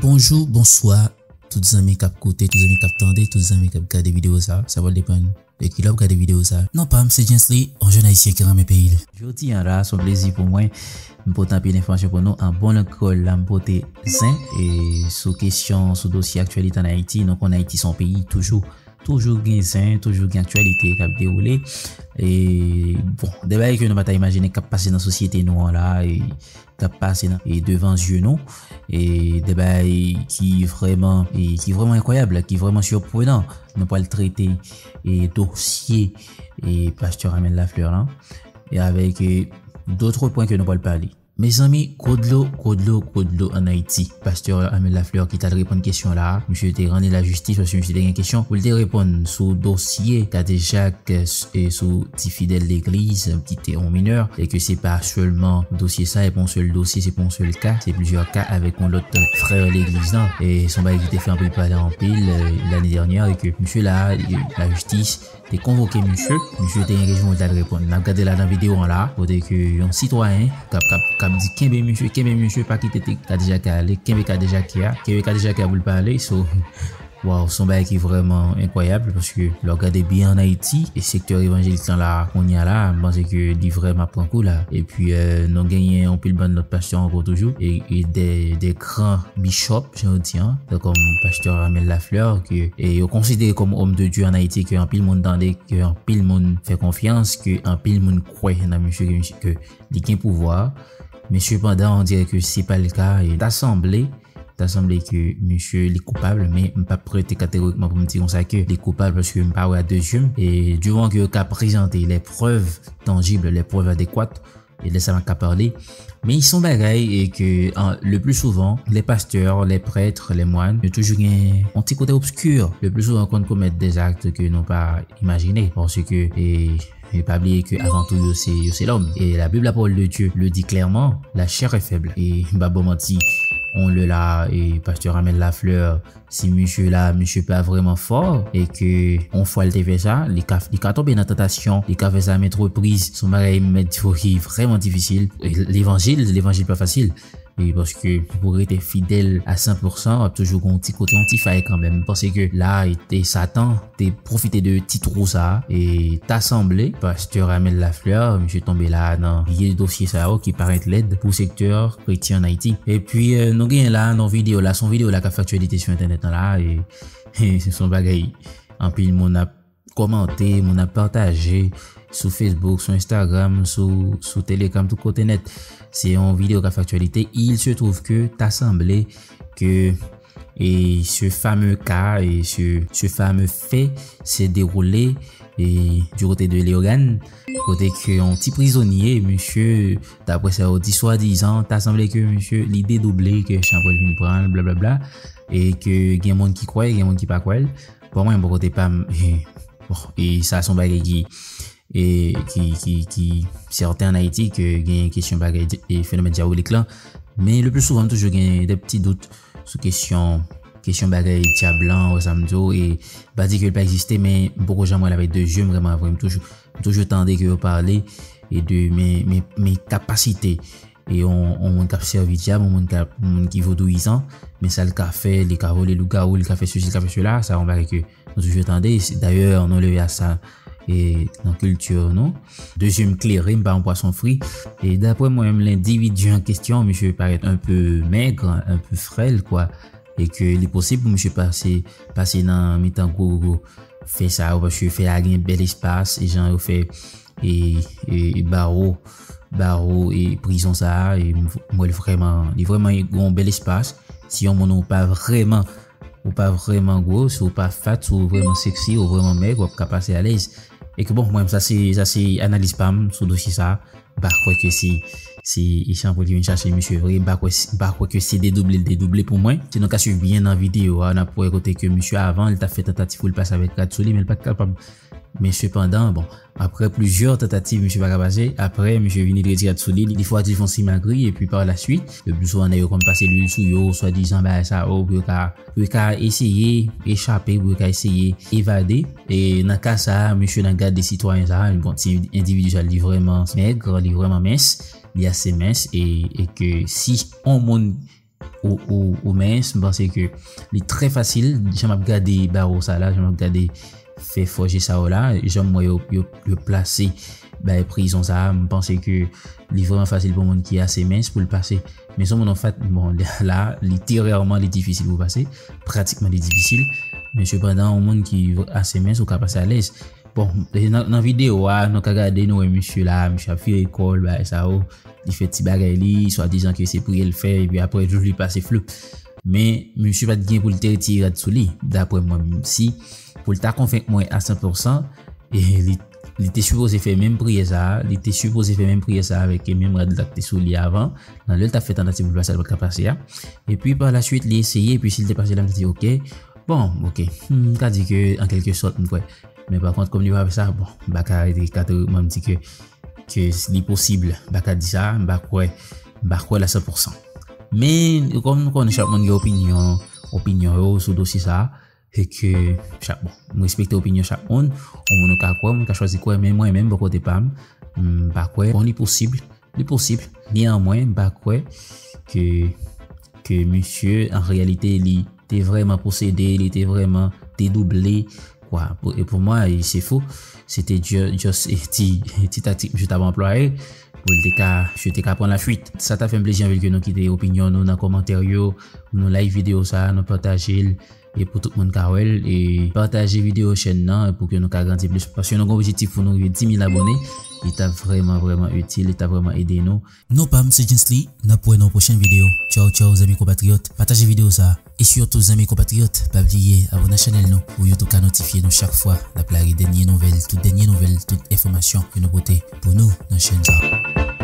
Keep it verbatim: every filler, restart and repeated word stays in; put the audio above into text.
Bonjou, bonswa, tout zanmi k ap koute, tout zanmi k ap tande, tout zanmi k ap gade videyo sa. Sa pral depann de ki lè w ap gade videyo sa. Non pa m, se Gently, yon jèn ayisyen ki renmen peyi l. Jodi a la, se yon plezi pou mwen. M pote anpil enfòmasyon pou nou. An bon lang kreyòl la, m pote zen. E sou kesyon, sou dosye aktyalite ann Ayiti, nou konn Ayiti se yon peyi toujou, toujou gen zen, toujou gen aktyalite k ap dewoule. E bon, de bagay ke nou pa ta imajine k ap pase nan sosyete nou an la, e k ap pase nan, e devan zye nou. E de bagay ki vrèman, e ki vrèman enkwayab, ki vrèman siprenan. Nou pral trete, e dosye, e pastè Armel Lafleur lan. E avèk, e dòt pwen ke nou pral pale. Mezanmi, gwo dlo, gwo dlo, gwo dlo ann Ayiti. Pastè Armel Lafleur ki t al reponn kesyon la, misye te rann li lajistis paske misye te gen kesyon pou l te reponn sou dosye kadejak, e sou ti fidèl legliz ki te yon minè, e ke se pa sèlman dosye sa, e pa yon sèl dosye, se pa yon sèl ka, se plizyè ka avèk yon lòt frè legliz lan. E se yon bagay ki te fè anpil pale anpil, e, lane dènyè, e ke misye la, e, lajistis te konvoke misye. Misye te gen kezman pou l t al reponn. N ap gade la nan videyo an la, kote ke yon sitwayen k ap, k ap, k ap di, kenbe misye, kenbe misye, pa kite te kadejake ale, kenbe kadejake a, kenbe kadejake a pou l pa ale. So, waw, se yon bagay ki vrèman enkwayab, paske lè w gade byen ann Ayiti, e sektè evanjelik lan la, kounye a la, m panse ke li vrèman ap pran kou la. Epi, e, nou genyen yon pil bann lòt pastè ankò toujou, e, e de, de gran bishop, jan yo di an, kòm pastè Armel Lafleur, ke, e yo konsidere kòm homme de Dieu ann Ayiti, ke anpil moun tande, ke anpil moun fè konfyans, ke anpil moun kwè nan misye, ke misye, ke li gen pouvwa. Men sepandan, on dirè ke se pa l ka, e ta sanble, ta sanble ke misye li koupab, men m p ap prete kategorikman pou m di konsa ke li koupab, paske m pa wè a de zye m. E du moment ke yo ka prezante les preuves tangibles, les preuves adéquates, e lè sa m ka pale. Men se yon bagay, e ke, an, le plus souvent, les pasteurs, les prêtres, les moines, yo toujou gen yon ti kote obscur. Le plus souvent, konn komèt des actes que nou pa imajine, paske, e, e pa bliye ke avan tou, yo se, yo se lòm. E la Bible, la parole de Dieu, le dit clairement, la chair est faible. E m p ap ba w manti, on lè la, e pastè Armel Lafleur, si misye la, misye pa vrèman fò, e ke yon fwa l te fè sa, li ka, li ka tonbe nan tantasyon, li ka fè sa maintes reprises. Se yon bagay m mèt di w ki vrèman difisil. E levanjil, levanjil pa fasil. E paske pou rete fidèl a san pou san, w ap toujou gen yon ti kote, yon ti fay kanmenm. M panse ke la, e, e Satan te pwofite de ti twou sa a, e ta sanble, pastè Armel Lafleur, misye tonbe la nan vye dosye sa yo ki parèt lèd pou sektè kretyen ann Ayiti. Epi, e, nou genyen la, nan videyo la, se yon videyo la k ap fè aktyalite sou entènèt lan la, e, e se yon bagay anpil moun ap kòmante, moun ap pataje sou Facebook, sou Instagram, sou, sou Telegram, tout kote nèt. Se yon videyo k ap fè aktyalite. Il se trouve que ta sanble ke, e, ce fameux cas, e ce, ce fameux fait s'est déroulé, e, du côté de Leyogàn, kote ke yon ti prizonye, misye, daprè sa yo di, swadizan, ta sanble ke misye, li dedouble, ke chan pral vin pran l, blablabla, e ke gen moun ki kwè, gen moun ki pa kwè l. Bon, mwen, bò kote pa m, bon, e sa se yon bagay ki, e ki, ki, ki sèten ann Ayiti, ke gen kesyon bagay, e fenomèn dyabolik lan. Men le plus souvent, m toujou gen de ti dout sou kesyon, kesyon bagay dyab lan, wè sa m di w, e m pa di ke l pa egziste, men m poko janm wè l avèk de zye m, vrèman vre. M toujou, m toujou tande ke yo pale, e de, men, men, men kapasite, e yon, yon moun k ap sèvi dyab, yon moun k ap, yon moun ki vodouyizan, men sa l ka fè, li ka vole lougawou, li ka fè sesi, li ka fè sela, sa yon bagay ke nou toujou tande, e se, dayè, nou leve a sa, e nan kilti nou. De zye m klere, m pa yon pwason fri. E daprè mwen menm, lendividi an kesyon, misye parèt un peu maigre, un peu frêle, kwa. E ke li posib pou misye pase, pase nan mitan gwo, gwo, gwo fè sa yo, paske fè a gen bèl espas, e jan yo fè, e, e, e bawo, bawo, e prizon sa a, e m, m wè l vrèman, li vrèman gen yon bèl espas. Si yon moun ou pa vrèman, ou pa vrèman gwo, si ou pa fat, si ou vrèman sexy, ou vrèman mèg, w ap ka pase alèz. E ke bon, mwen, sa se, sa se analiz pa m sou dosye sa a. M pa kwè ke se, se Echanpol ki vin chache misye vre. M pa kwè, m pa kwè ke se dedouble l dedouble pou mwen. Si nou ka swiv byen nan videyo a, n ap wè kote ke misye avan, li t ap fè tantativ pou l pase avèk rad sou li, men l pa t kapab. Men sepandan, bon, aprè plizyè tantativ, misye pa ka pase. Aprè, misye vini, li retire rad sou li, li fè w di l fè yon simagri, epi pa la swit, le pli souvan nèg yo konn pase lwil sou yo, swadizan bagay sa yo, pou yo ka, pou yo ka eseye echape, pou yo ka eseye evade. E nan ka sa a, misye nan gad de sitwayen sa a, bon, ti endividi sa a, li vrèman mèg, li vrèman mens. li ase mens e, e ke si yon moun ou, ou, ou mens, m panse ke li trè fasil, jan m ap gade bawo sa la, jan m ap gade fè fòje sa yo la, jan m wè yo, yo, yo plase bay prizon sa a, m panse ke li vrèman fasil pou moun ki ase mens pou l pase. Men se yon moun an fèt, bon, la, literalman, li difisil pou pase, pratikman li difisil. Men sepandan, yon moun ki ase mens, ou ka pase alèz. Bon, e nan, nan videyo a, nou ka gade, nou wè misye la, misye ap vire kò l, bagay sa yo. Li fè ti bagay li, swadizan ke se priye l fè, epi apre, jou li pase floup. Men, misye pa t gen pou l te retire rad sou li, daprè mwen, menm si, pou l ta konvenk mwen a san pou san, e li, li te sipoze fè menm priyè sa a, li te sipoze fè menm priyè sa a avèk menm rad la ki te sou li avan, nan lè l t ap fè tantativ pou l pase, l pa t ka pase a. Epi, pa la swit, li eseye, epi si l te pase la, m te di, oke, bon, oke, hmm, m ka di ke, an kèlke sòt, m kwè. Men pa kont, kòm li pa fè sa, bon, m pa ka rete kategorikman m di ke, ke li posib, m pa ka di sa, m pa kwè, m pa kwè l a san pou san. Men, kòm nou konnen, chak moun gen opinyon, opinyon yo sou dosye sa a, e ke chak, bon, m respekte opinyon chak moun, yon moun ou ka kwè, moun ka chwazi kwè, men mwen menm, bò kote pa m, m pa kwè, bon, li posib, li posib, neanmwen, m pa kwè ke, ke misye, an reyalite, li te vrèman posede, li te vrèman te double, kwa. Pou, e pou mwen, e se fo. Se te ju-, just e ti, ti taktik misye t ap anplwaye pou l te ka, misye te ka pran la fuit. Sa ta fè m plezi anpil ke nou kite opinyon nou nan kòmantè yo, nou like videyo sa, nou pataje l, e pou tout moun ka wè l, e pataje videyo chèn nan, pou ke nou ka grandi plis, paske nou gen objektif pou nou rive dis mil abone, li ta vrèman, vrèman itil, li ta vrèman ede nou. Non pa m se Gently, n ap wè nan yon pwochèn videyo. Tchaw, tchaw, zanmi konpatriyòt. Pataje videyo sa a. E sitou, zanmi konpatriyòt, pa bliye abòne a chanèl nou pou YouTube ka notifye nou chak fwa n ap lage dènye nouvèl, tout dènye nouvèl, tout enfòmasyon ke nou pote pou nou nan chèn sa a.